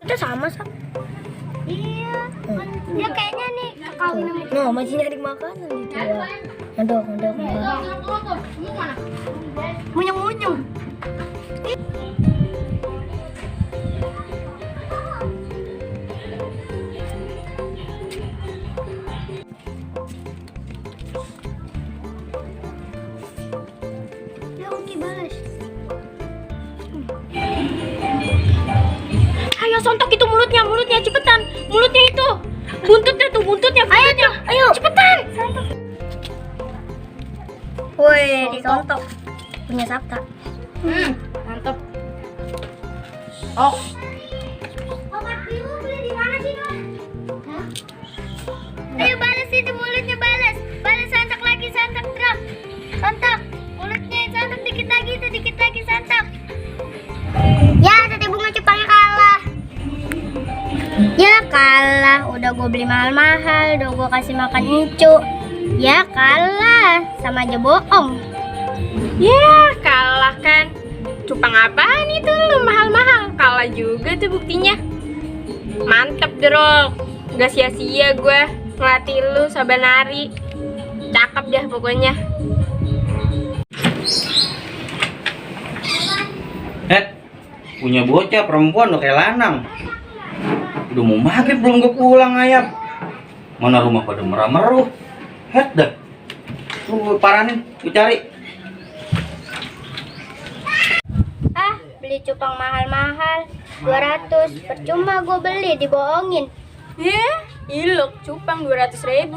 Kita sama. Iya. Dia kayaknya nih kawin sama No, masih nyari makanan gitu ya. Aduh. munyung-munyung. Ya oke balas. Ayo sontak itu mulutnya cepetan. Mulutnya itu. Buntutnya. Ayo. Cepetan. Woi, disontok. Punya Sabta. Mantap. Oh. Obat biru beli di mana sih, Don? Hah? Ayo balas itu mulutnya, balas. Balas santak lagi, santak terus. Santak. Mulutnya santak dikit lagi santak. Ya, tadi bunga Jepangnya kalah. Ya kalah, udah gue beli mahal-mahal, udah gue kasih makan incu. Ya kalah, sama aja bohong. Ya kalah kan. Cupang apaan itu lu mahal-mahal. Kalah juga tuh buktinya. Mantep Drol. Gak sia-sia gue ngelatih lu saban hari. Cakep dah pokoknya. Punya bocah perempuan udah kayak lanang. Udah mau maghrib belum gue pulang ayam. Mana rumah pada merah-meruh. Dah. Lu paranin, gue cari. Beli cupang mahal-mahal 200, percuma gue beli, dibohongin. Ilok cupang 200.000.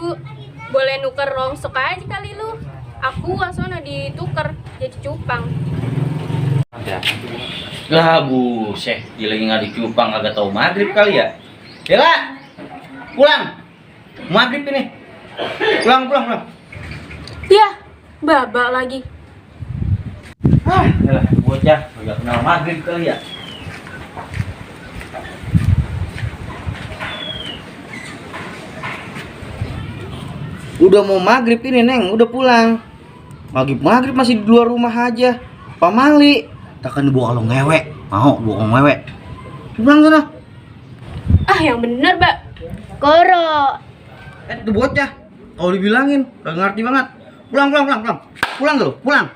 Boleh nuker rongsok aja kali lu. Aku asona ditukar jadi cupang. Lah buset, dia lagi ngadu cupang agak tahu maghrib kali ya. Bella, pulang. Maghrib ini. Pulang. Ya, babak lagi. Yalah, bocah agak kenal maghrib kali ya. Udah mau maghrib ini Neng, udah pulang. Maghrib masih di luar rumah aja. Pak Mali, takkan dibawa kalau ngewek. Mau bawa kalau ngewek. Pulang sana. Yang bener, Mbak. Koro. Itu bocah. Kalau dibilangin, gak ngerti banget. Pulang. Pulang dulu, pulang.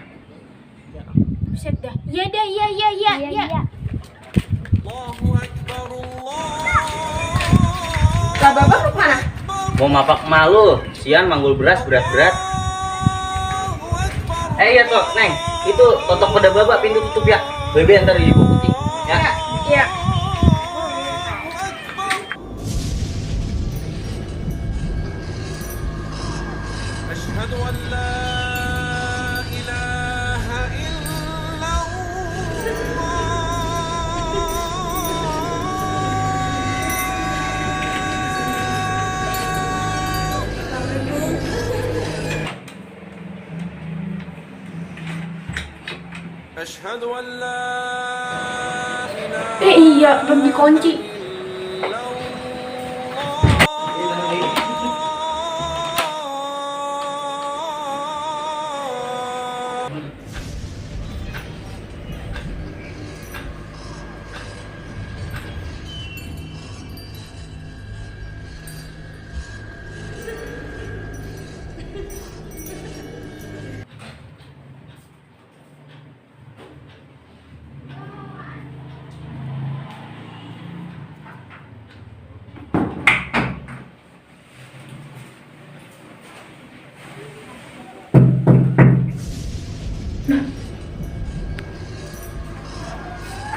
Buset dah. Iya. Lah Bapak mau kemana? Mau mapak malu, sian manggul beras berat-berat. Iya toh, Neng. Itu totok pada babak pintu tutup ya. Bebe ntar ibu kucing. Ya. Iya. أشهد أن لا إله إلا الله أشهد أن لا إله Iya, belum dikunci.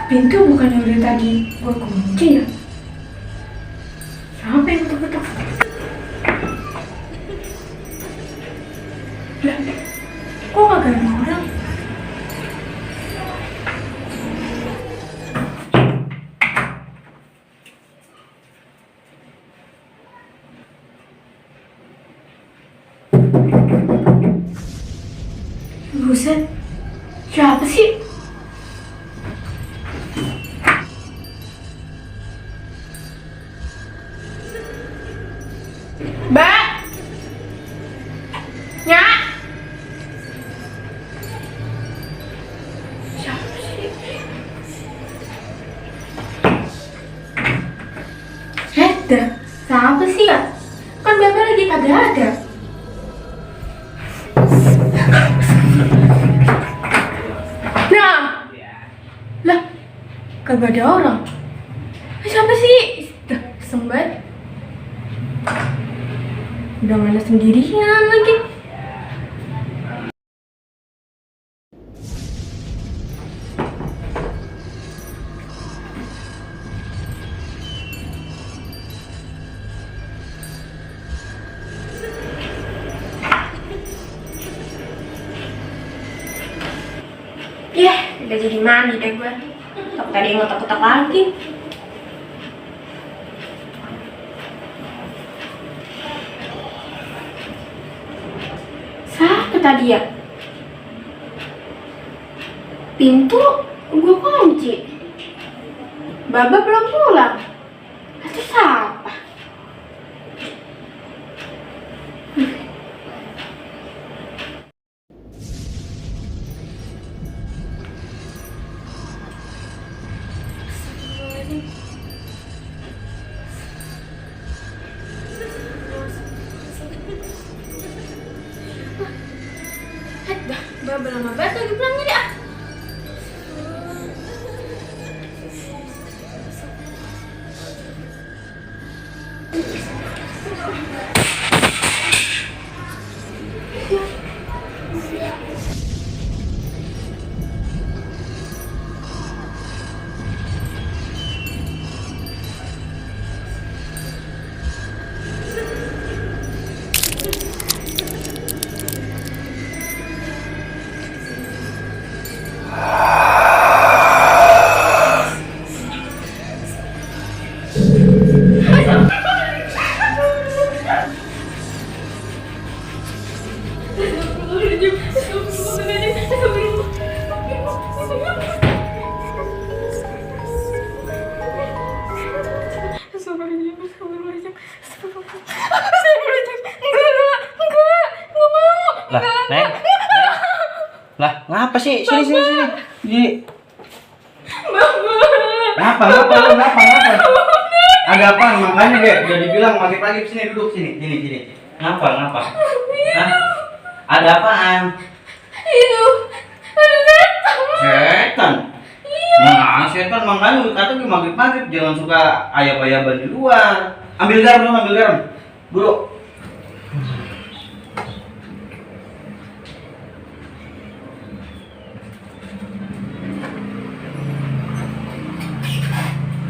Pintu bukannya udah tadi gua kunci ya? Siapa yang ketok-ketok? Lah, kok gak ada orang? Buset, siapa sih? Mbak, Nyak, siapa sih? Kagak ada orang. Siapa sih? Dah, iseng banget. Udah mana sendirian lagi. Udah jadi mandi deh gue. Takut tadi ngotak-ngotak lagi. Siapa tadi ya? Pintu gue kunci. Baba belum pulang. Itu siapa? Baba lama banget lagi pulangnya deh. Lah, Neng. Lah, ngapa sih? Sini. Ngapa? Ada apa? Makanya deh, udah dibilang pagi-pagi sini duduk sini. Ngapa? Hah? Ada apaan? Itu ada Setan. Nah, setan makanya kata di maghrib jangan suka ayab-ayaban di luar. Ambil garam. Buru.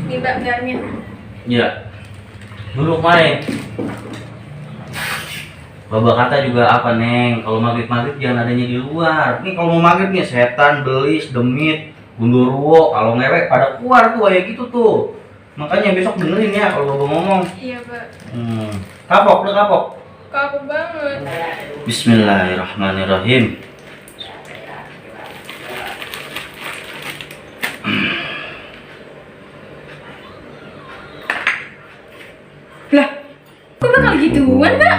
Nih Mbak garamnya. Iya. Dulu main. Baba kata juga apa, Neng? Kalau maghrib jangan adanya di luar. Nih kalau mau maghrib nih setan, belis, demit, gundurwo, kalau ngewek pada keluar tuh kayak gitu tuh. Makanya besok benerin ya kalau Baba ngomong. Iya, Pak. Kapok. Kapok banget. Bismillahirrahmanirrahim. Lah, kok bakal gituan, Mbak?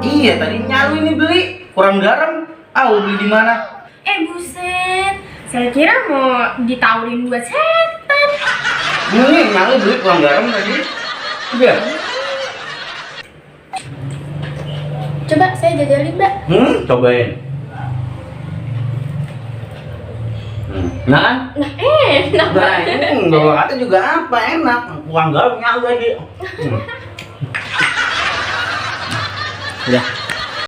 Iya, tadi nyalu ini beli, kurang garam. Beli di mana? Buset. Saya kira mau ditawarin buat setan. Ini nyalu beli kurang garam tadi. Iya. Coba saya jajalin, Mbak. Cobain. Nah, Nah, enak. nah ini Baba kata juga apa enak, kurang garam nyalu tadi. Udah.